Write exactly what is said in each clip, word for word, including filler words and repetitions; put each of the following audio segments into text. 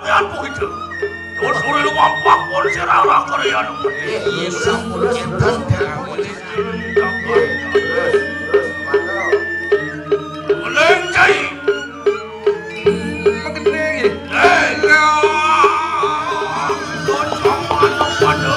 Yan begitu. Tuturi lumampah pun sira ora karyan. Iya, sampun cinten. Meneng cai. Meneng cai. Eh, ya. Bocah manuk pada.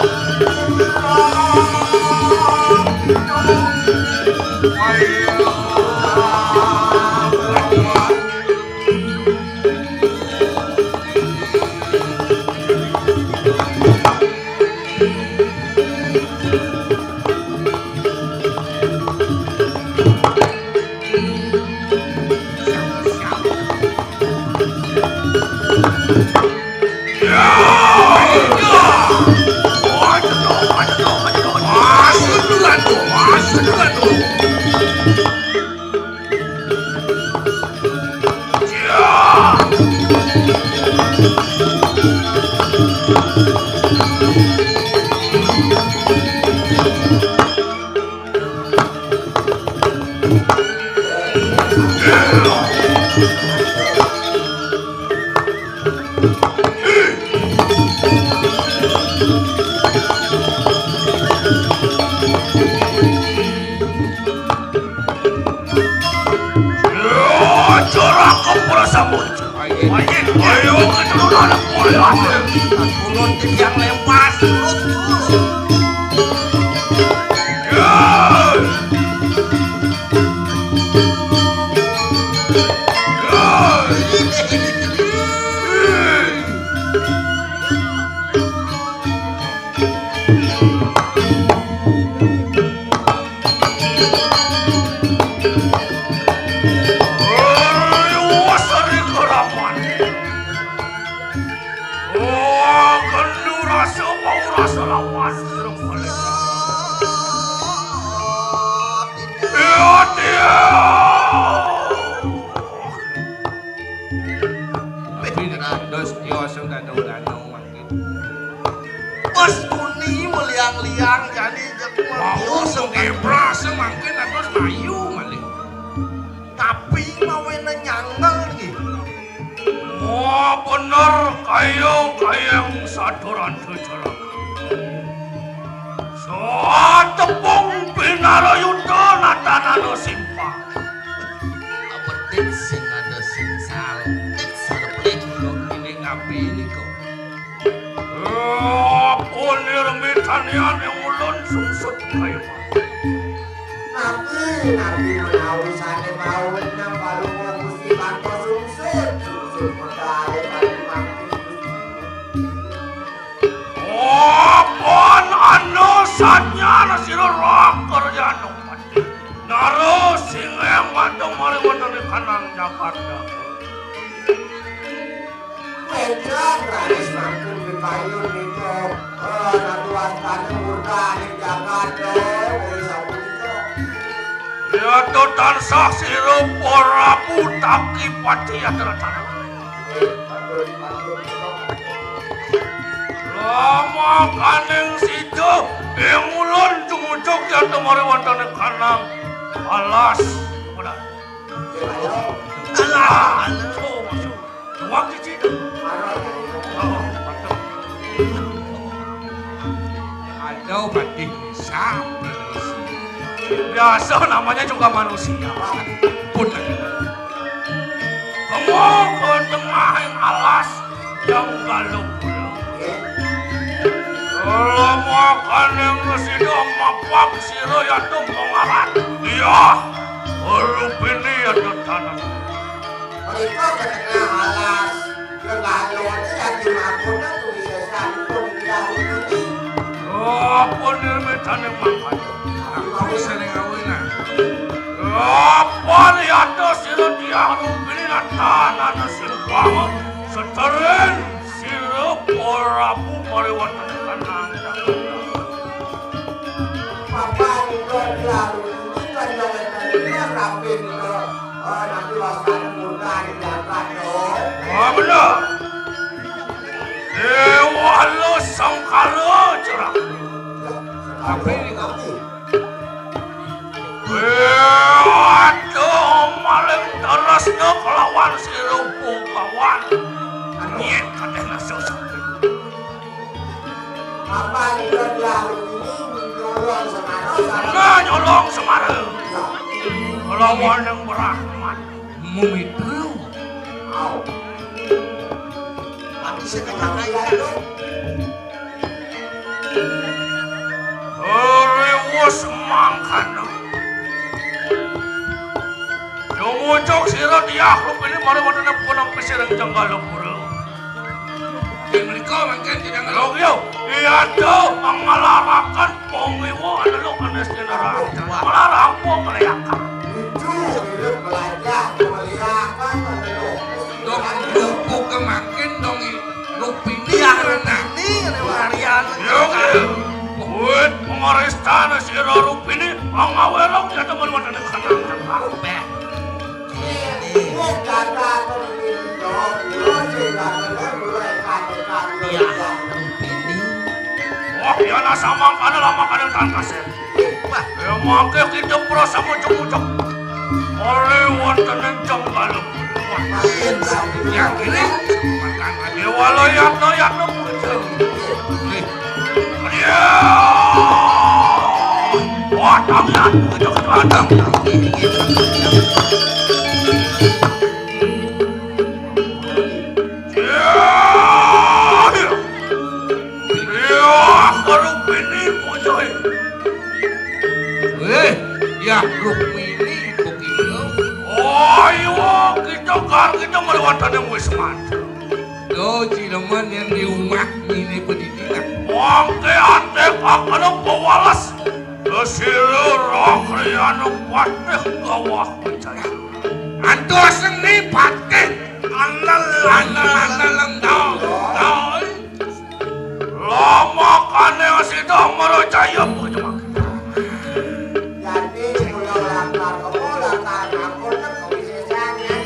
Ayo, keturunan Korea. Turun tiang lempas, turun, turun. Oh, kendu rasa mau rasa lawan. Iya, dia. Tapi dados yo sing dadong-dadong mangkin. Wes muni meliang-liang jani jek. Mau yo sing dadong. Semangkin dados mayu malih. Tapi mawene nyangel nggih. Oh, bener kaya kayang saduran jejerak. Satepung pinarayuda natanana simpang. Apetik sing ada sing saltik sareplik kok ini ngapi ini kok. Apa nirmitanian yang ulun sungsut kaya mau. Nabi, nabi menawi sane mau nyang balung Gusti Kanto sungsut, sungsut medale kali mangkin Gusti. Apan ana sanyar sira roh kerjano. Naro sing yang matung mari wonten ing kanan Jakarta. Mencak raris mangkin dipayun nito, eh, ratu wastane murda ing Jakarta, eh, sapunika. Yata tansah sira Prabu Taki Pati Yatra Tanah. Lama kaning sida ing ulun jumujug yata mari wonten ing kanang alas. Alah, alah. Tuang cici. Oh, waduh. Ada berarti sampai. Biasa namanya juga manusia. Pun. Kamu ke tengah yang alas yang galuh pulang. Kalau makan yang sida mapak sira ya tumpung alat. Iya. Rupini ya tanah. Mereka ke tengah alas, ke galuh ya di mabuna tuh bisa santun ya rupini. Apa nih metane makan? Aku sering kawin ah. Apa nih ada sira dia rupini natan ada simpang. Seteren sira Prabu mari wonten kanang. Bapak Ibu dilalu ini kan jangan tadi rapi ke, eh, nanti wasana muda di Jakarta dong. Wah, bener. Dewa lo sangkara cerah. Tapi ini kami. Waduh, maling terasnya kelawan si rumpung kawan. Nyet. Enak sosok. Apa ini dia ini nyolong Semara? Nah, nyolong Semara. Ya. Lawan yang berahmat. Mumitru. Au. Tapi sekarang aja tuh. Rewos mangkana. Jumujuk sira Diah Rupini mari wonten ing Gunung Pisir ing Cenggalapura. Ing mriko mangkin Ki Dang Agung. Iya, iya, iya, ngelaraken pangiwa anu lho anes kinara. Ngelarang pun ngeliakan. Itu mirip belajar ngeliakan anu lho. Dong, buku kemangkin dong, i-, Rupini. Iya, Rupini, ngene warian. Iya, iya. Wit, pengaristan sira Rupini, mangawerok ya teman wonten kanang. Kabeh. Iya, Rupini. Wah, ya nasa mangkana lah mangkana tan kasir. Wah, ya mangke kita prasa mucuk-mucuk. Oleh wonten ing Cenggalapura. Wah, yen ya kene. Ya wala yatna yatna mucuk. Iya. Wah, tangan mucuk. Iya, iya, Rukmini, bojoe. Eh, ya Rukmini, kok gitu? Oh, iya, kita kar kita mari wantane wis mati. Yo, cileman yang di rumah ini pendidikan. Mangke antek akan pewalas. Kesira roh kriana patih gawah percaya. Antos ni patih. Anal, anal, anal, anal. Lama kane sida mercaya bujang. Jadi kula lakar kula lakar ampun nek bisa sanyan.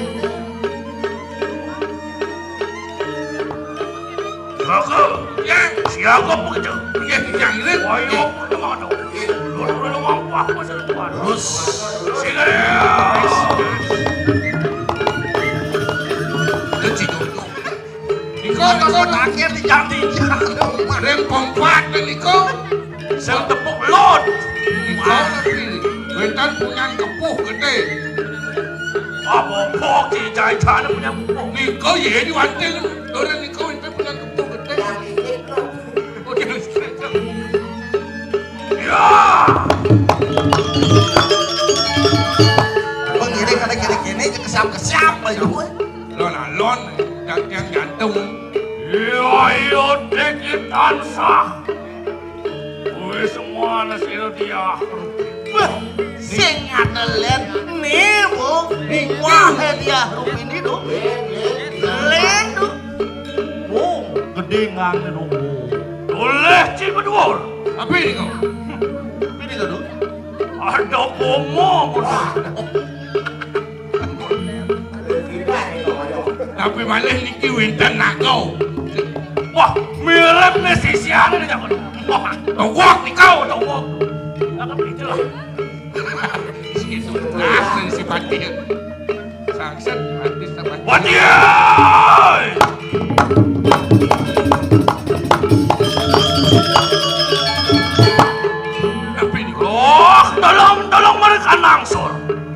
Siaga. Ya. Siaga begitu. Nggih, Kijang Irit. Ayo, teman. Lur, lur, lur, wah, wah, wah, wah. Terus. Sing. Lho, Ci Dodo. Niku, niku, akhir di jam tiga. Ring kompak niku. Sing tepuk lut. Niku tapi wénten punyan kepuh gedé. Apa, apa, Ki, jai-jaine punyan kepuh? Niku, ya, di wanten. Ora niku, wénten punyan kepuh gedé. Oke, ya. Apa ngiring, ada kene-kene, kesiap-kesiap, ayo. Lon-alon, gantian gantung. Iya, iya, dikit tansah. Kuwi semua ana sira Diah. Wah, sing ngatelen niku. Wah, Diah Rupini to. Len to. Oh, gedhe ngene to. Oleh cil dhuwur. Tapi niku. Tapi niku to. Ada bomo. Tapi malih niki wénten naga. Wah, mirip nih sisiane nih, Cak. Wah, tongok nika, tongok. Cakep iki lho. Sing tugas dari si Pati. Sangset artis apa? Wadiah! Tapi ini, oh, tolong, tolong mereka nangsur.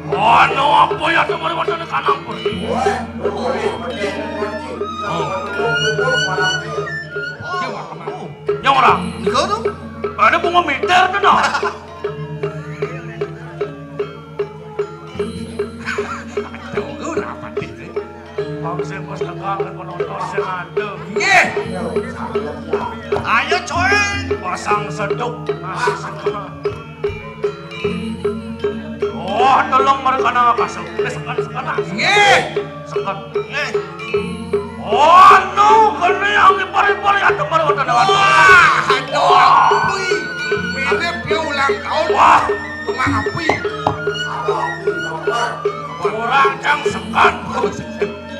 Ono apa ya, teman-teman, kanang pun. Oh. Yang orang. Niku to? Ada bunga meter to, no? Tunggu rapat iki. Bang sing wis tekan, penonton sing adem. Nggih. Ayo, coy. Pasang seduk. Masih seduk. Oh, tolong mereka nang kasuk. Wis, sekan, sekan, ah. Nggih. Sekan. Nggih. Oh, anu, kene yang ipar-ipar ya, teman, udah lewat. Wah, aduh, ampun. Mirip dia ulang tahun. Wah. Kembang api. Kurang jam sekan.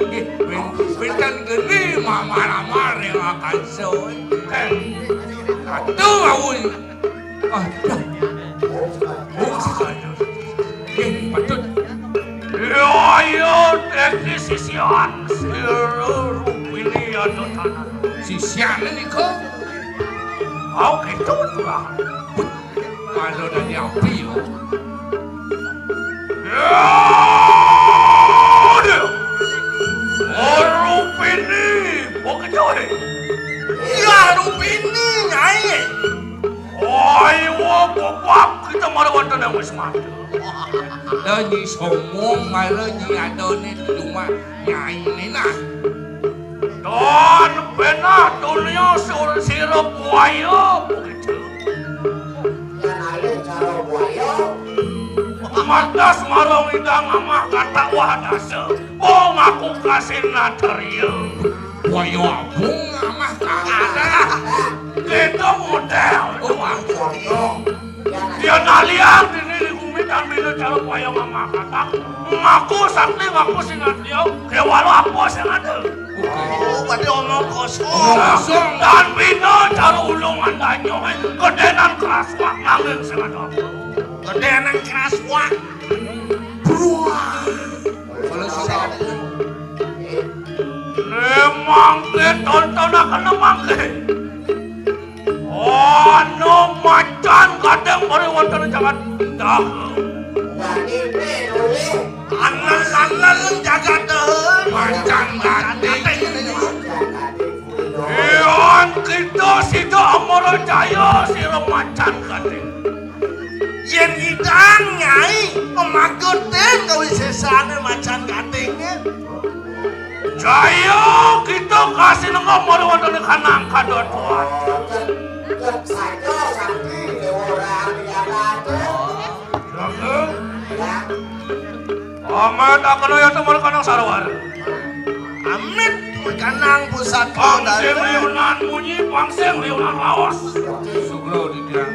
Nggih, pin-, pinten geni mamar-mamar yang akan soe. Eh. Aduh, ampun. Aduh. Oh, aduh. Nggih, patut. Yo, yo, dadi sisian sira Rupini ya Sisiane nika. Au, gitu, Tuan. Kalau dadi api, yo. Ya, dia. Oh, Rupini, begitu, eh. Ya, Rupini, Nyai. Oh, iya, bobak kita mara wonten yang wis mati. Lah, Nyi Somong, mara Nyi Adone di rumah Nyai ini, nah. Don benah dunia sur sira buaya begitu. Yen alih cara buaya. Matas marang idang amah kata wah dasa. Oh, ngaku kasih nateria. Buaya abung amah kata. Kita model. Oh, ngaku. Dia nalian dini di bumi dan bina cara buaya amah kata. Ngaku sakti, ngaku sinatria. Kewala apa sing ada? Oh, berarti omong kosong. Omong kosong. Dan bina cara ulungan danyo, eh, gedenan keraswak nanging sing ada apa? Gedenan keraswak. Buah. Kalau sudah. Memang ke tonton akan mangke. Ana macan gading mari wonten jagat Dahung. Wani pe nuli. Anel-anel jagat Dahung. Macan gading. Ion kita sida Amara Jaya sira macan gading. Yen ngidang, Nyai, pemagetin kawisesane macan gadinge. Jaya kita kasih nengok mari wonten kanang kadatuan. Amat akan ya temur kanang sarwar. Amit kanang pusat. Pangsing riunan munyi, pangsing riunan laos. Sugro di tiang.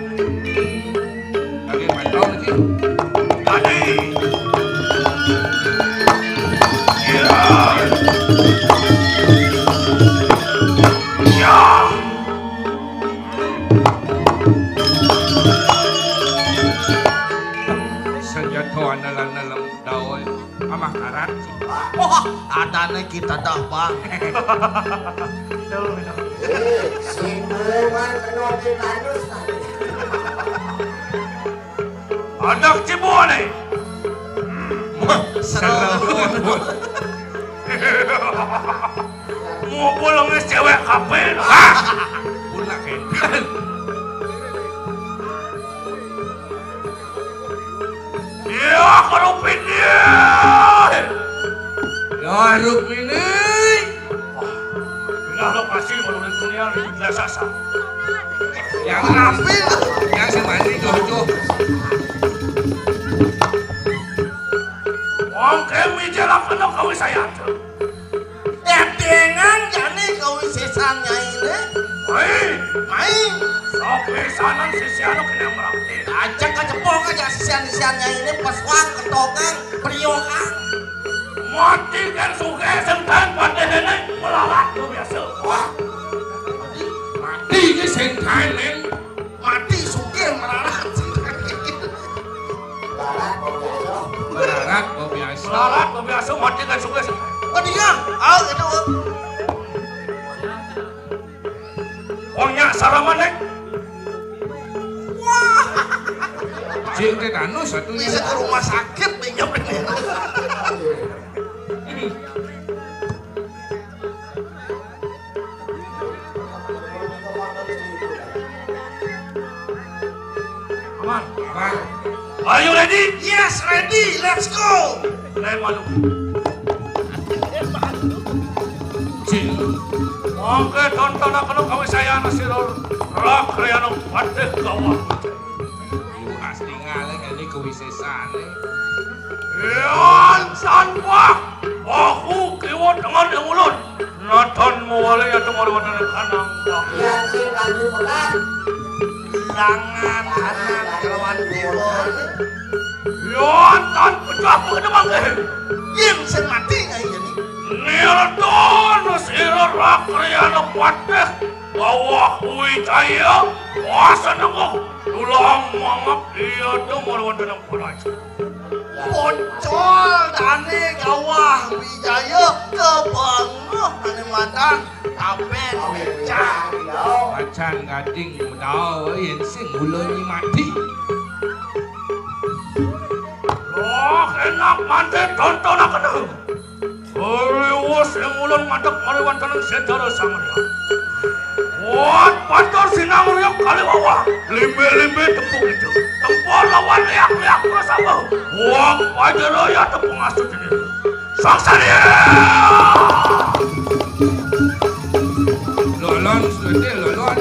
Lagi main tahun lagi. Tadi. Ya. Ya. Senjata andalan dalam daun amah karat. Wah, adane kita dah, Bang. Tuh, tuh. Sing kuman kena tetanus tadi. Anak cibone. Wah, seru. Ngumpul ngemis cewek kabeh. Hah? Pun lagi. Ya, Rupini. Ya, Rupini. Wah, pindah lokasi menurut dunia di biasa. Yang rapi, yang semani cocok. Wong kemi jelak kena kawisayan. Edengan jane kawisesan nyaine. Mai, mai. Sok pisanan sisian kena merakti. Ajak kacepok aja sisian-sisian nyaine peswang ketokan priokan. Mati kan suge sentang patene melarat lu biasa. Wah. Mati ke sentang, Neng. Mati sugih melarat. Melarat kok biasa. Melarat kok biasa, mati kan sugih. Mati ya? Ah, gitu. Wong nyak salaman, Nek. Wah. Cik tetanus satu. Bisa ke rumah sakit, pinjam ini. Aman. Aman. Are you ready? Yes, ready. Let's go. Lem malu. Cil. Mangke tontonaken kawisayan sira Rakrayana Patih Gawah. Iku asli ngalih ini kawisesane. Yan sanwah bahu kiwa tengen ing ulun. Natan mawali ya tumor wonten kanang. Yan sing kanthi pekat. Langan anak kelawan dewa. Yan tan pecah pengen mangke. Yen sing mati ngai jani. Nirton sira Rakrayana Patih Gawah Wijaya. Kuasa nengok. Tulang mangap iya tumor wonten ing Puraja. Pocol dané gawah Wijaya, kabanget dané madan Tapén Wicak. Acan gading medal yén sing gula nyi mati. Loh, enak mantén tontonaken. Liwat sing ulun madeg mariwantaning sedara samariya. Wah, patur sinang riya kali wawah. Limbe-limbe tepuk itu. Tempur lawan liak-liak prasama. Wah, pajaraya tepung astu dini. Saksani! Lolon, sudah lolon.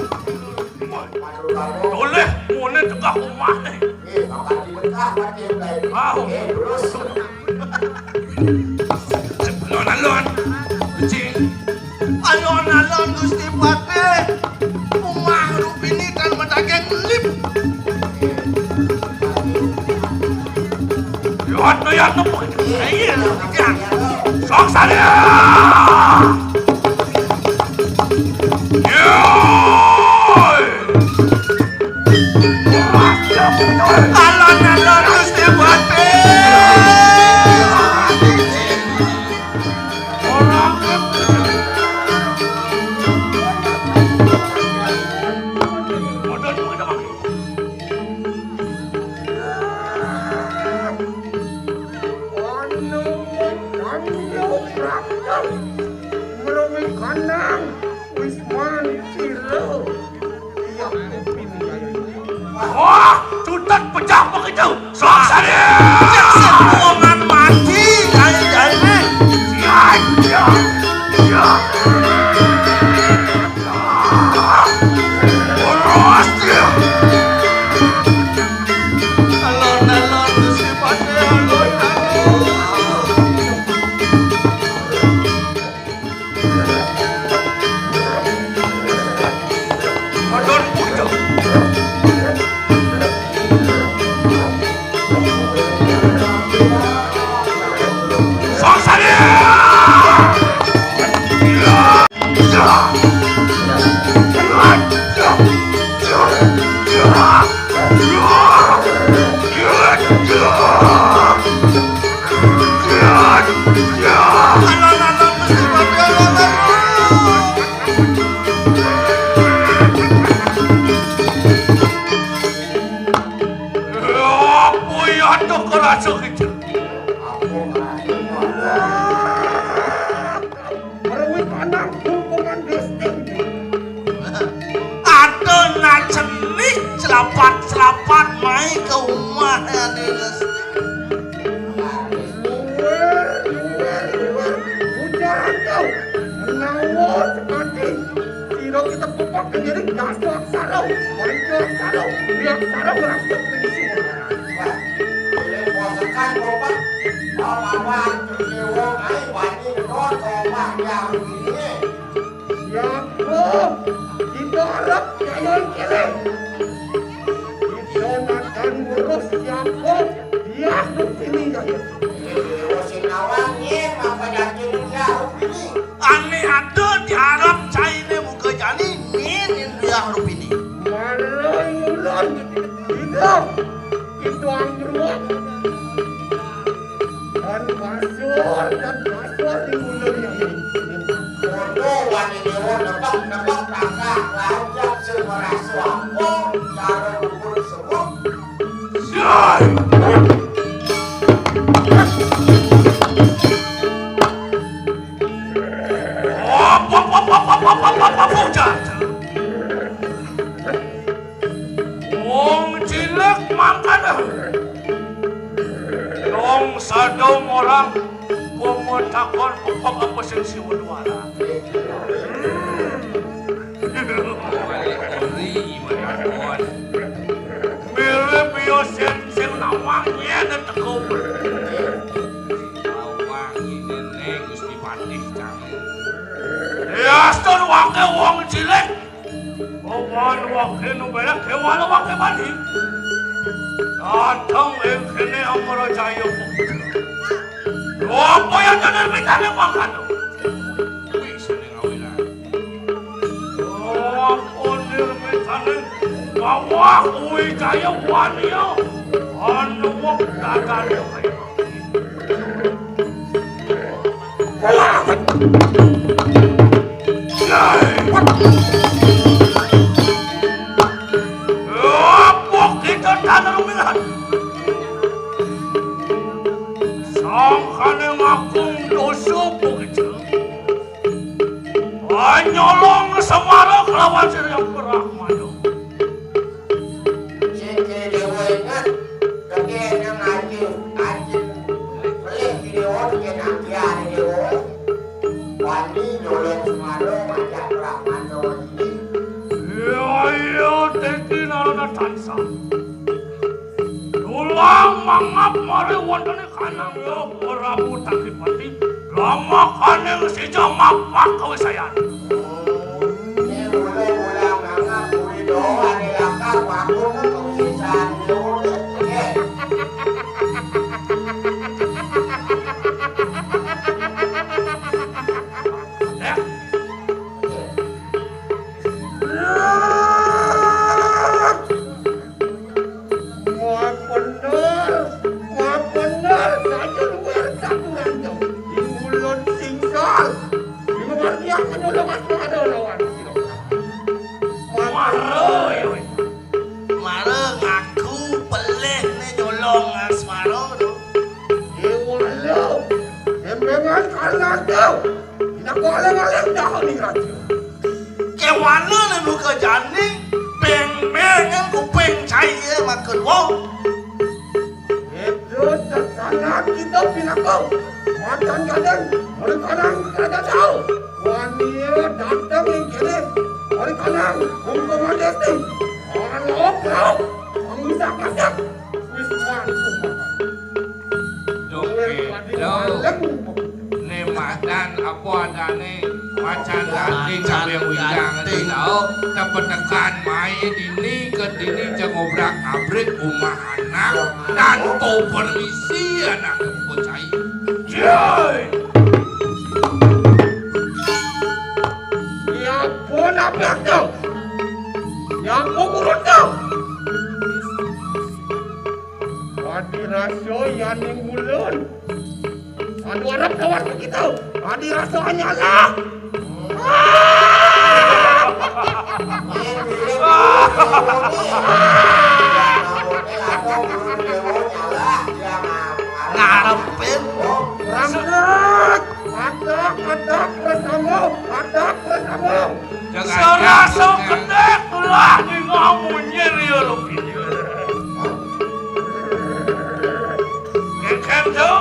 Toleh, mune tengah omah ne. Nggih, bakal dibekah, Pak, nggih, Pak. Wah. Nggih, terus. Alon-alon, becing. Alon-alon, Gusti Patih. Umah Rupini kan madaging lip. Liwat liwat nemu. Iya, iya. Sok sana. Yoi. Alon-alon Gusti Patih. Anu, anu, praktek. Meruwi kandang, wis mantira. Iya, kuping jaya. Wah, tutet pecah begitu. Sok sari. Cek sing wongan mati, jaya-jayane. Iya, iya, iya. Boros dia. Alon-alon Gusti Patih, alon-alon. Madon pucuk. Sangsaya! Apa ya tuh kerasa gitu? Meruwi kandang tumpungan Gusti. Aduh, nah cenik, celapat-celapat mai ke umah ya, Gusti. Luar, luar, luar. Ujar aku, menawa semati. Sira kita pupuk menjadi daso aksara, panca aksara, dwi aksara merasuk ning sumur. Wah, pilih posekan, Bapak. Bapak, Bapak, Dewa, Ai, Wani, Gedor, Komah, Yahudi. Siapa? Kita arep kayon kiri. Kita akan ngurus siapa? Dia ini, ya. Ngurusin awaknya, apa yakin dia ini? Ane ada diarep caine muka jani, min Indriah Rupini. Marang ulun, hidup. Itu anggrek. Dan basur, dan basur di ulun ini. Waduh, wani dewa nebak-nebak kakak, lajak sing merasa apa, cara rukun sebut. Yai! Apa, apa, apa, apa, apa, apa, apa, apa, ujar. Wong cilik mangkana. Dong sadong orang pemetakon pepek apa sing siwa duara. Hmm. Ori, ori, ori. Mirip yo sing, sing nawang yen teko. Nawang ini ning Gusti Patih Canggu. Ya, astun wake wong cilik. Wawan wake nubelek kewala wake mandi. Dateng ing kene Amrajaya. Apa yang tener pitane mangkana? Kuwi sing ngawilan. Oh, ampun, nirmitane. Wawah, kuwi kaya wani ya. Anu wong dadane kaya. Apa kita tanah rumihan? Sangkane ngaku dosa begitu. Nyolong Semara kelawan Sri Brahmana. Sing dewa inget, teke nang aji, aji. Pelih di dewa, teke nang dia di dewa. Wani nyolong Semara, ngajak Brahmana ini. Iya, iya, teke nalana tansah. Tulang mangap mari wonten ing kanang ya Prabu Tagipati. Lamakaning sija mapak kawisayan. Ini mula-mula mangap kuwi doang lakar waktu kawisayan. Wah bener, wah bener, saja luar satu ranjau. Di ulun singsal, di pengertian menolong asmara lawan sira. Wah, Mara, ya wis. Mara ngaku pelih ne nyolong asmara, no. Dewala, embengan karna kau. Pinaka aling-aling dahani raja. Kewana ne buka jani, beng-bengan kuping cai makan wong. Itu sesana kita pinaka. Macan gading, mari kanang raja tahu. Wania datang ing kene, mari kanang hukum adesti. Orang lok-lok, mengusak-asak. Wis mantu makan. Duh, duh. Né madan apa adané macan ganti kabéh wijang tau tepetekan mai dini ke dini cengobrak abrik umah anak tanpa permisi anak bocah. Yoi. Ya pun apa tuh? Ya pun urut tuh? Adi rasa yaning ulun. Anu arep lawan begitu. Adi rasa anyalah. Ngarepin. Rangkut. Adak, adak bersama, adak bersama. Jangan serasa gedek lah di ngamunye liya rupine. Ngeken to.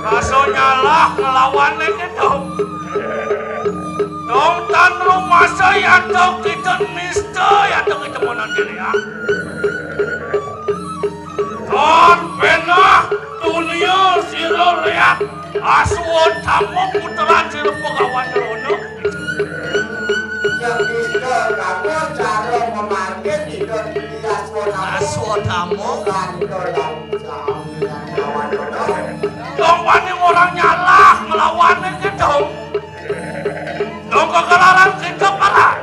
Rasa nyalah ngelawane kita. Dong tan rumasa yanto kita nista yanto kita menandiri ya. Ton penah dunia sira lihat aswatama putra sira Begawan Rana. Ya bisa kamu cara memarkir tidak di aswatama. Aswatama. Kantor dan samian Begawan Rana. Dong wani orang nyalah ngelawan iki dong. Dong kegelaran kita parah.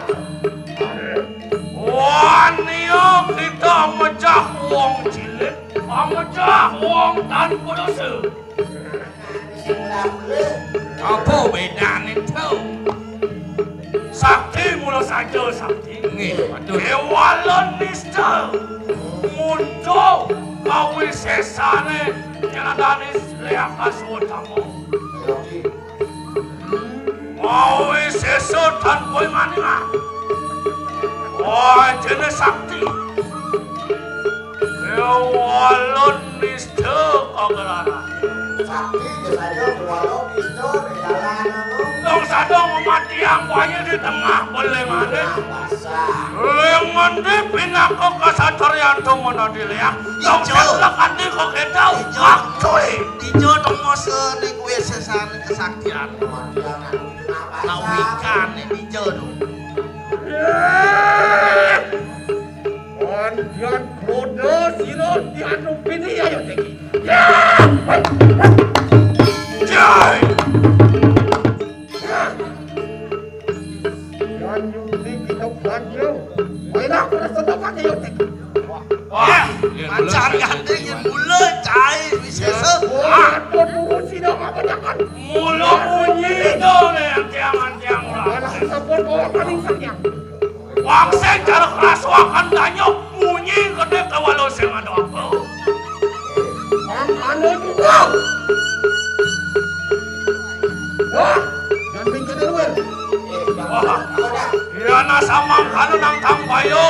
Wani kita mecah wong cilik. Pamecah wong tanpa dosa. Apa bedane to? Sakti mula saja sakti. Nggih, waduh. Kewala nista. Muncul kawisesane nyeladanis leakas utama. Mau sesat tanpa manila. Wah, jenis sakti. Ya walon nista kagelaran. Sakti ya saja walon nista di jalan anu. Dong sadong mati yang banyak di tengah boleh mana. Yang mandi pinaka kasatrian tu mana dilihat. Dong Ijo. Ketlek ati kok kita. Ijo. Waktu. Ijo dong masa ni kue sesane kesaktian. Nawikan ini jero. Pandian kroda sira dianu pini ya ya tiki. Jai. Yan yukti kita bantu. Wala aku rasa dapat ya tiki. Wah, ya, macan gandeng yang mula cai wisesa. Wah, ampun, sida ngabanyakan. Mula munyi to, le, tiang-tiang urang. Alah, sampun, bawa paling sayang. Wangsin cara kerasuakan danyo, munyi kene kawalo sing ada apa. Mangkane juga. Wah, jangan kene luar. Wah, iya nasa mangkane nang tang bayo.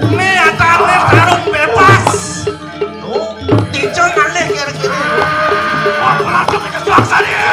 Ini antarane tarung bebas. Tuh, cincin ngalih kiri-kiri. Wah, langsung kita suaksa dia.